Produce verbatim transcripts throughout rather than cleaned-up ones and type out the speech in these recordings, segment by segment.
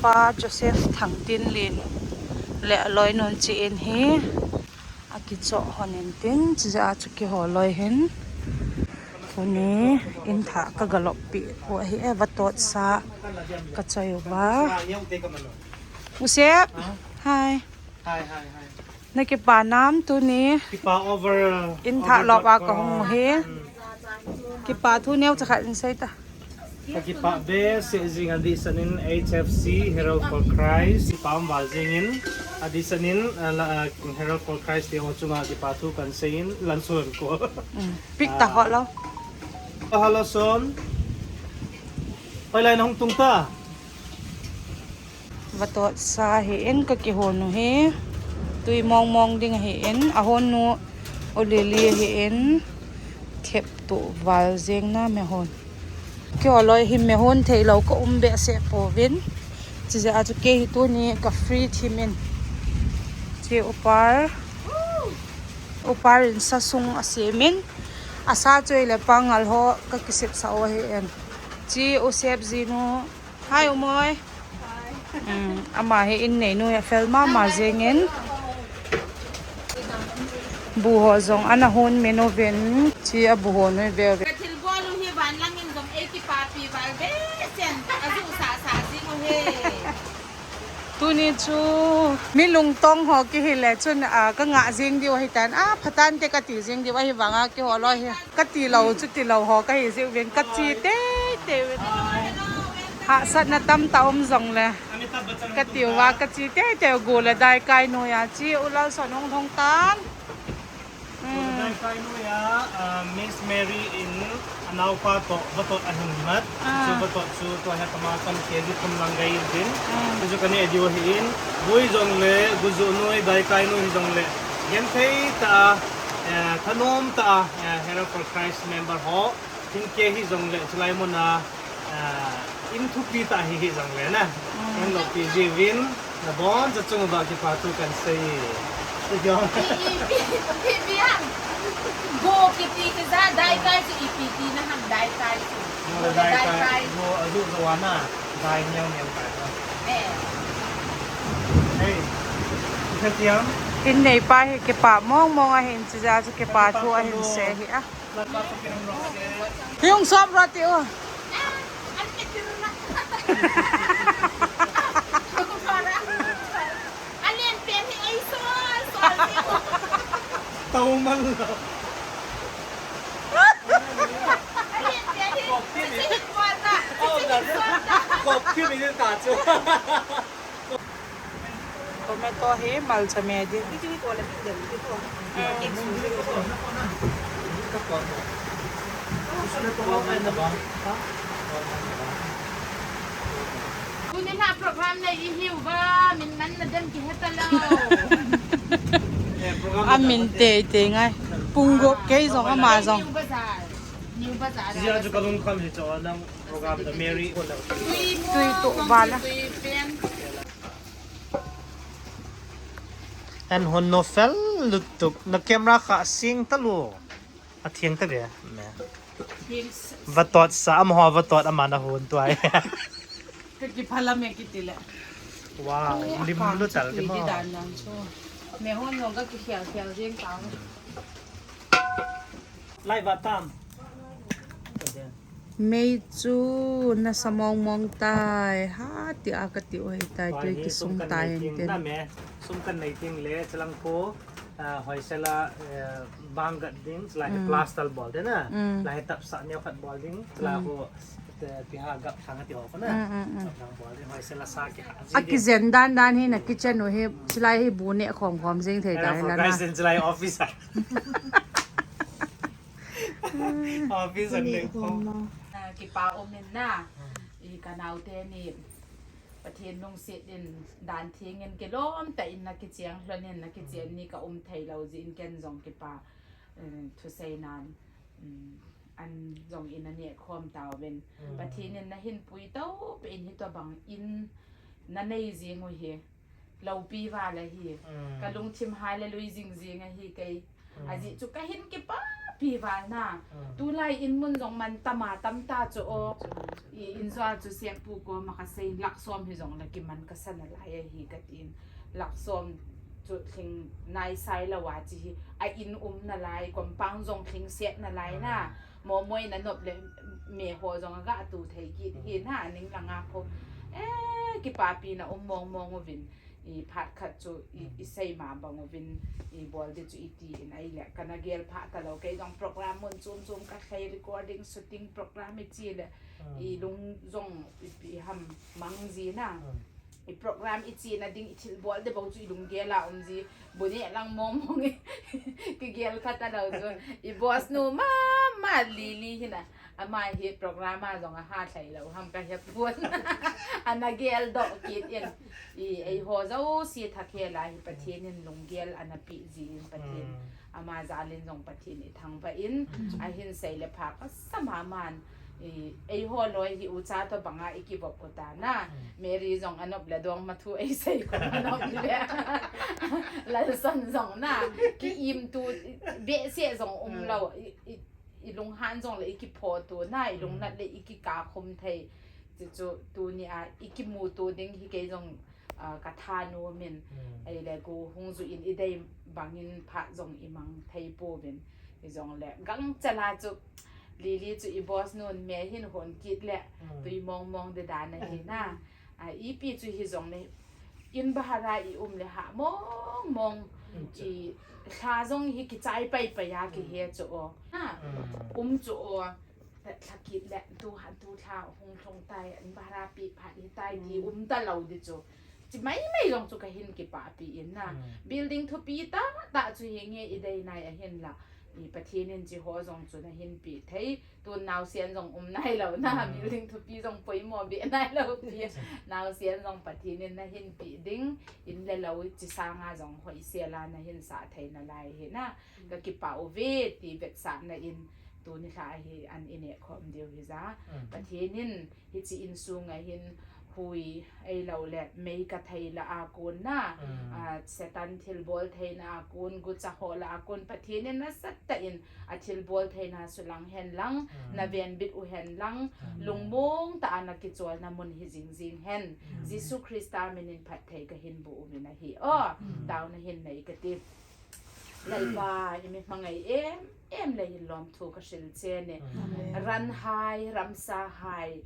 Pa Joseph Thangtinlin leh a lawinu'n chi in hi a kichawh hon intin, chi zia chu kihawloi hin tuni in thah ka galawppi u ahi e, vatawtsa ka choi u a. U Sep, hai. Na kipa nam tuni? In thah lawp a ka hung u hi. Kipa thu neu cha khat in sei ta. Ka kipah be seh zing a, a disan in H F C, Herald for Christ, kipa um val zing in, a disan in Herald for Christ te haw chung ah kipa thu kan sei in, lan suan ko. Pik ta haw lo. Hello son. Hoilai na hung tung ta? Vatawtsa hi in ka kihun u hi. Tui mawngmawng ding ahi in, a hun nu u Lily hi in, thep tu val zing na me hun. Kihawloi hi me hun theilo ka um behseh puau in. Chi zia chu kei hi tuni ka free thim in, chi upar, upar in sa sung a siam in, a sa chu ei leh pangal haw ka kisepsa u ahi in. Chi u Sep zinu. Hai u moi. Ama hi in nei nuai a fel ma ma zing in. Bu haw zong ana hun min u vin, chi a bu haw nui veu vin. Ka thilbawl u hi van lang in zong ei kipapi val be sen a zu sa sa zing u he. Tuni chu mi lungtawng haw kihile chun ka ngah zing diu ahi tan, a phatante ka ti zing diu ahi vang a kihawloi hi. Ka tilo chu tilo haw ka hi ziu vin, ka chi teitei u. Hahsatna tam ta um zong le ka tiu a, ka chi teitei u. Gu leh daikai nuai a chi u Lalson hung lhung tan. Daikai nuai a Miss Mary in a naupa tawh vatot a hin mat. Chu vatot chu tua hi a tama kan ke di thum lang gai intin, chu chu ka neh diu ahi in, vui zong le, guzu nuai, daikai nuai hi zong leh, genthei ta a, thanuam ta a, Herald for Christ member haw hin ke hi zong leh chulai mun a in thupi ta hi hi zong le na, in lopi ziu in, na bawn za chung ua kipa thu kan sei. Ipi, ipi, ipi ham? Gu kiti kisa daikai chu ipi tina ham daikai chu? Gu leh daikai, gu a zu zo a na, dai niau niau kai a. In neipa hi kipak mawngmawng ahin, chi zia chu kipa thu a hin se hi a. Hi hung sawp rawh ti u. Tau man lo. Tomato hi malcha me di. Tuni na program nei i hiu va, min man na dem kihe talo. A min teitei ngai. Pung gup kei zong ama zong. Zia chu ka lungkham hi chu nang program da Mary. Tui tu va la. En hon no fel lutuk, na camera kha sing talu. A thiang ta ve me. Vatot sa, amahaw vatot ama na hun tuai. Ka kiphala me kiti le. Wow, lim lu tal ti mo. Me hon zong ka kikhial khial zing ta. Lai va tam. Mei chu nasa mawngmawng tai, ha ti a ka ti u hi tai, tui kisung tai intin. Sum kan nei ting le chalang khu, hoisel a, bang gat ding, chulai hi plaster bawl ding a, lai hi tapsah neu khat bawl ding, chulai khu, piha gap thang a ti haw khu na. Gap thang bawl ding, hoisel a sa kiha. A kizen dan dan hi na kitchen u hi, chulai hi bu neh khawm khawm zing thei ta hi la na. Chulai office a. Office a neh khawm. Kipa um in na, i ka naute ni Pathian lungsiat in dan thiang in kilawm ta in na kichiang hlon in na kichian ni ka um theilo zia in ken zong kipa, thusei nan, an zong in a neh khawm tau in. Pathian in na hinpui to pe in hi tua bang in na nei zing u hi. Lopi val ahi. Ka lungthim hai le lui zing zing ahi kei. A zia chu ka hin kipa pi val na. Tulai in mun zong man tam a tam ta chu aw. I in zaw chu siampu kua ma ka sei in lak sawm hi zong la kiman ka sa nalai ahi ka tin. Lak sawm chu thing nai sai lo a chi hi a in um nalai, compound zong thing set nalai na. Mawmawi na nop le me haw zong a ga tu thei kit hi na, a ning langa khu. E, kipapina um mawngmawng uvin. I phat khat chu i, i sei ma bang uvin i bawl di chu i ti in ai le. Ka na gel pha ta lo, kei zong program mun chum chum ka thei, recording, shooting program i chi le. I lung zong i, i ham mang zi na. I program i china ding, i thil bawl de bang chu i lung gel a um zi. Bu ne lang mawngmawng i, kigel kha ta lo chu. I boss nu ma, ma Lily hi na. Ama hi program a zong a ha thei lo ham ka hep buan. A na gel dok kit in. I, ei haw zosia tha khel a hi Pathian in lunggel a na pi zi in Pathian. Ama zal in zong Pathian i thangvah in. A hin sei le pha ka sa ma man. I, ei haw loi hi u cha tawh bang a i kivop u ta na. Mary zong a nop le dong ma thu ei sei ko a nop le. Lalsan zong na. Ki im tu behseh zong um lo. I, i, i lunghan zong le i kiphaw tu na, i lungnat le i kika khum thei. Ti chu tuni a i kimu tu ding hi kei zong, a, ka tha nuam in. Ei le ku hung zu in i dei bangin phat zong i mang thei puau in. I zong le gangchal a chu Lily chu i boss nun me hin hon kit le tui mawngmawng de dan ahi na. A, i pi chu hi zong le in bahara i um le ha mawngmawng i thla zong hi kichai pai pai a kihe chu aw. Ha, um chu aw. Thla kit le tu han tu thla hung thlung tai, in bahara pi phat hi tai ti um ta lo di chu. Chi mai mai zong chu ka hin kipahpi in na. Building thupi ta ta chu hi nge i dei nai a hin la. I Pathian in chi haw zong chu na hin pi thei. Tun nausian zong um nai lo na, building thupi zong poimaw be nai lo pi. Nausian zong Pathian in na hin pi ding, in le lo chi sâng a zong hoisel a na hin sa thei nalai hi na. Ka kipah uve ti vetsakna in tuni thla hi an i neh khawm diu hi za. Pathian in hichi insung a hin hui ei lo le mei ka thei la a kun na, a, Setan thilbawl theina a kun, gucha haw la a kun, Pathian in nasat ta in a thilbawl theina sulang hen lang, na venbit u hen lang, lungmawng ta a na kichawlna mun hi zing zing hen. Jesu Khrista min in phatthei ka hin bu um in ahi aw. Tauna hin nei ka ti. Lalpa, i mi hmangai em em le hin lawmthu ka hril chen e. Ran hai, ramsa hai,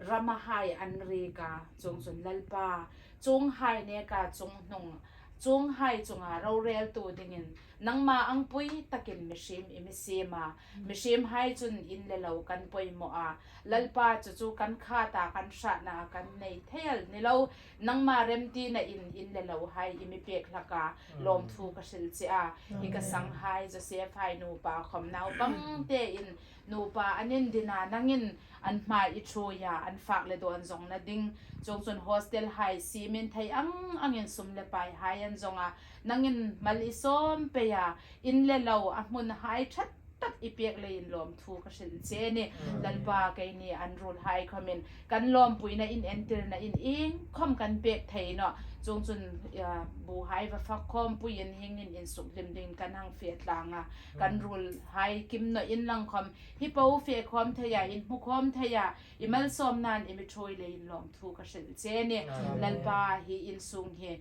ram a hai an rik a, chuongchun Lalpa, chuong hai nêk a chuong hnung, chuong hai chung a rorêltu dingin nangma angpui tak in mihring i mi siam a, mihring hai chun in le lo kan poimaw a, Lalpa, chu chu kan khât a, kan hrâtna a kan nei thei el nilo, nangma remtina in in le lo hai i mi pêk hlak a, lawmthu ka hril chia a, hi ka sang hai, Joseph hai nupa khawm naupangte in nupa an in din a, nang in an hma i thuai a, an fâk le dawn zongna ding, chuongchun hostel hai siam in thei ang ang in sum le pai hai an zong a, nang in mal i sawm pei a, in le lo a hmun hai that tak i pêk le in lawmthu ka hril chen e. Lalpa, keini an rul hai khawm in kan lawmpuina in entirna in iengkhawm kan pêk thei naw, chuongchun, a, bu hai va fak khawm pui in hing in in sukhlim dingin kan hang fe tlâng a, kan rul hai kim naw inlang khawm hi po fe khawm thei a, in hmu khawm thei a, i malsawmna'n i mi thuai le in lawmthu ka hril chen e. Lalpa, hi insung hi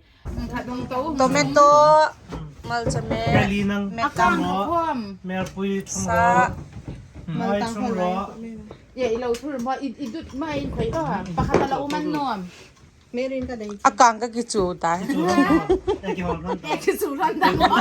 Tomato, malcha me, a kâng khawm, sa, mal tang khawm, i lo thur maw, i dut mai in khoi ka, pakhat a lo man nuam. A kâng ka kichu tai. Kichu ran da maw.